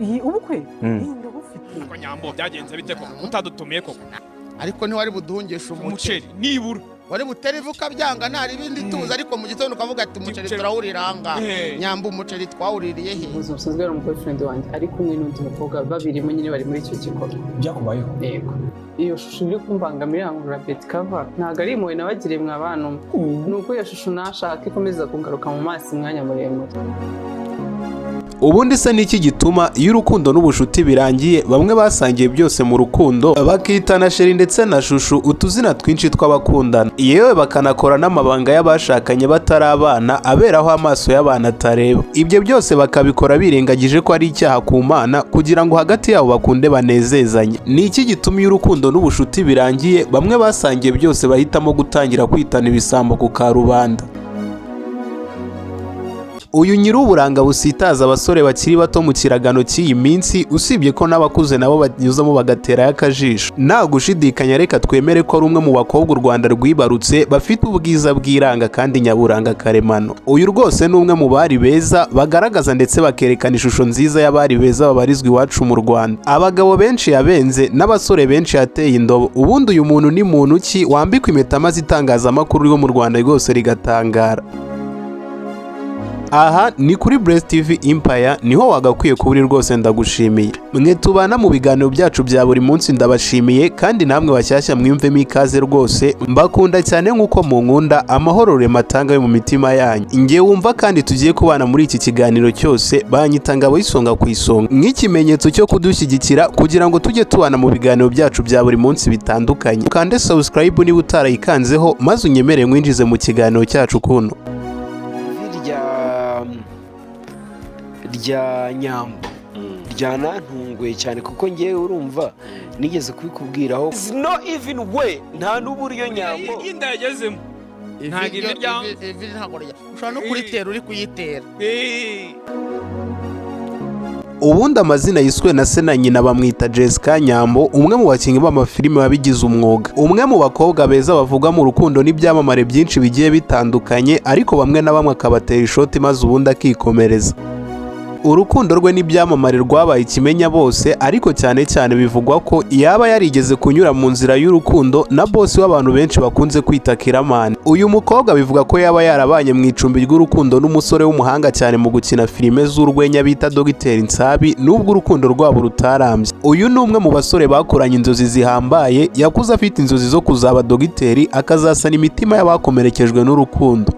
Iyi ubukwe? Mm. Iyi ndabufite. Ko Nyambo, byagenze bite koko utadutumiye koko? Ariko ntiwari buduhungishe umuceri? Umuceri nibura. Wari butere ivu ukabyanga, nta ibindi tuzi, ariko mu gitondo ukavuga ati umuceri Umuceri. Turawurira ahangaha. Nyambo, umuceri twawuririye he? Mu buzima busanzwe ari umuboyfriend wanjye, ari kumwe n'undi mukobwa, babirimo nyine, bari muri icyo gikorwa. Byakubayeho? Yego, iyo shusho iri kumbangamira, yankura beti kava. Ntabwo ari impuhwe nabagiriye mwa bantu, ni uko iyo shusho nashaka ikomeza kugaruka mu maso umwanya muremure. Ubundi se niki gituma iyo urukundo n'ubushuti birangiye, bamwe basangiye byose mu rukundo bakitana chéri ndetse na chouchou, utuzina twinshi tw'abakundana, yewe bakanakora n'amabanga y'abashakanye batari abana aberaho amaso y'abantu atareba, ibyo byose bakabikora birengagije ko ari icyaha ku Mana, kugira ngo hagati yabo bakunde banezezanye? Ni iki gituma iyo urukundo n'ubushuti birangiye, bamwe basangiye byose bahitamo gutangira kwitana ibisambo ku karubanda? Uyu nyir'uburanga busitaza abasore bakiri bato mu kiragano cy'iyi minsi, usibye ko n'abakuze nabo banyuzamo bagaterayo akajisho, nta gushidikanya reka twemere ko ari umwe mu bakobwa u Rwanda rwibarutse bafite ubwiza bw'iranga kandi nyaburanga karemano. Uyu rwose ni umwe mu bari beza bagaragaza ndetse bakerekana ishusho nziza y'abari beza babarizwa iwacu mu Rwanda. Abagabo benshi yabenze n'abasore benshi yateye indobo. Ubundi uyu muntu ni muntu ki wambikwa impeta maze itangazamakuru ryo mu Rwanda rwose rigatangara? Aha ni kuri Bless TV Empire, niho wagakwiye kuba uri rwose. Ndagushimiye mwe tubana mu biganiro byacu bya buri munsi, ndabashimiye kandi namwe bashyashya mwiyumvemo ikaze rwose. Mbakunda cyane nk'uko munkunda. Amahoro rema atanga yo mu mitima yanyu. Nge wumva kandi tugiye kubana muri iki kiganiro cyose banyita Ngabo y'Isonga ku Isonga. Nk'ikimenyetso cyo kudushyigikira kugira ngo tujye tubana mu biganiro byacu bya buri munsi bitandukanye, ukande subscribe niba utarayikanzeho, maze unyemere mwinjize mu kiganiro cyacu kuno. Ivi rya Nyambo ryanantunguye cyane, kuko ngewe urumva nigeze kubikubwiraho. There's no even way, nta n'uburyo Nyambo Inda yagezemo ntabwo ivi rya Ivi ntabwo rya, ushobora no kuritera uri kuyitera. Ubundi amazina yiswe na se na nyina bamwita Jessica Nyambo, umwe mu bakinnyi b'amafilime wabigize umwuga, umwe mu bakobwa beza bavuga mu rukundo n'ibyamamare byinshi bigiye bitandukanye, ariko bamwe na bamwe akabatera ishoti maze ubundi akikomereza. Urukundo rwe n'ibyamamare rwabaye ikimenya bose, ariko cyane cyane bivugwa ko yaba yarigeze kunyura mu nzira y'urukundo na bosi w'abantu benshi bakunze kwita Kiramani. Uyu mukobwa bivuga ko yaba yarabanye mu icumbi ry'urukundo n'umusore w'umuhanga cyane mu gukina filime z'urwenya bita Dogiteri Nsabi, nubwo urukundo rwabo rutarambye. Uyu ni umwe mu basore bakoranye inzozi zihambaye. Yakuze afite inzozi zo kuzaba dogiteri, akazasana imitima y'abakomerekejwe n'urukundo.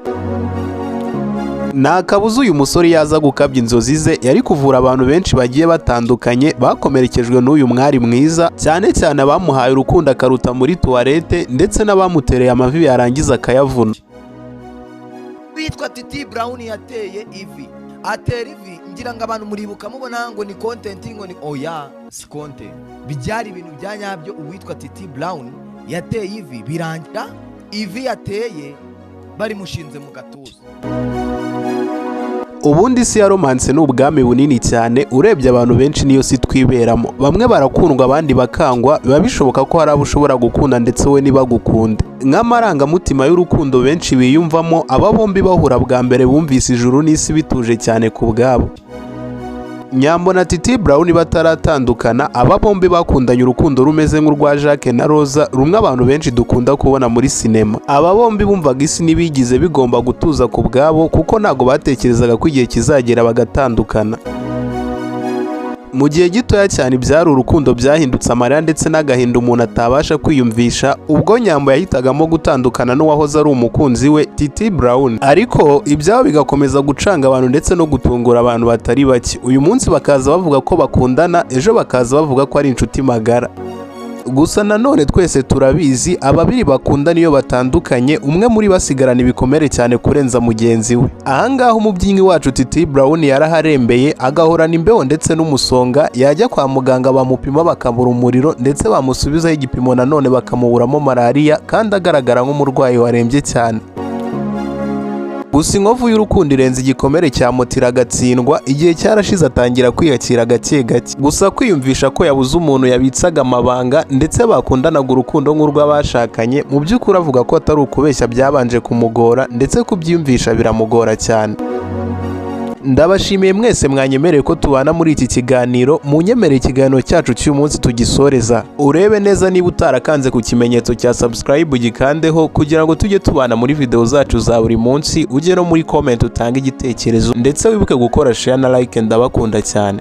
Nta kabuza uyu musore yaza gukabya inzozi ze, yari kuvura abantu benshi bagiye batandukanye bakomerekejwe n'uyu mwari mwiza, cyane cyane abamuhaye urukundo akaruta muri tuwarete, ndetse n'abamutereye amavi yarangiza akayavuna. Witwa Titi Brown yateye ivi, atera ivi. Ngira ngo abantu muribuka, mubona ngo ni content, ngo ni oya, si content, byari ibintu bya nyabyo. Uwitwa Titi Brown yateye ivi, birangira ivi yateye barimushinze mu gatuza. Ubundi isi ya romance ni ubwami bunini cyane. Urebye abantu benshi niyo si twiberamo, bamwe barakundwa abandi bakangwa. Biba bishoboka ko hari abo ushobora gukunda ndetse we ntibagukunde. Nk'amarangamutima y'urukundo benshi biyumvamo, aba bombi bahura bwa mbere bumvise ijuru n'isi bituje cyane ku bwabo. Nyambo na Titi Brown bataratandukana, aba bombi bakundanye urukundo rumeze nk'urwa Jacques na Rosa, rumwe abantu benshi dukunda kubona muri sinema. Aba bombi bumvaga isi n'ibigize bigomba gutuza ku bwabo, kuko ntabwo batekerezaga ko igihe kizagera bagatandukana. Mu gihe gitoya cyane ibyari urukundo byahindutse amarira ndetse n'agahinda umuntu atabasha kwiyumvisha, ubwo Nyambo yahitagamo gutandukana n'uwahoze ari umukunzi we Titi Brown, ariko ibyabo bigakomeza gucanga abantu ndetse no gutungura abantu batari bake. Uyu munsi bakaza bavuga ko bakundana, ejo bakaza bavuga ko ari inshuti magara. Gusa nanone twese turabizi, ababiri bakundana iyo batandukanye, umwe muri bo asigarana ibikomere cyane kurenza mugenzi we. Ahangaha umubyinnyi wacu Titi Brown yaraharembeye, agahorana imbeho ndetse n'umusonga. Yajya kwa muganga bamupima bakabura umuriro, ndetse bamusubizaho igipimo nanone bakamuburamo malariya, kandi agaragara nk'umurwayi warembye cyane. Gusa inkovu y'urukundo irenze igikomere cya moto iragatsindwa. Igihe cyarashize atangira kwiyakira gake gake. Gusa kwiyumvisha ko yabuze umuntu yabitsaga amabanga ndetse bakundanaga urukundo nk'urw'abashakanye, mu by'ukuri avuga ko atari ukubeshya, byabanje kumugora ndetse kubyiyumvisha biramugora cyane. Ndabashimiye mwese mwanyemereye ko tubana muri iki kiganiro. Munyemereye ikiganiro cyacu cy'uyu munsi tugisoreza. Urebe neza niba utarakanze ku kimenyetso cya subscribe, ugikandeho kugira ngo tujye tubana muri video zacu za buri munsi. Ujye no muri comment utange igitekerezo, ndetse wibuke gukora share na like. Ndabakunda cyane.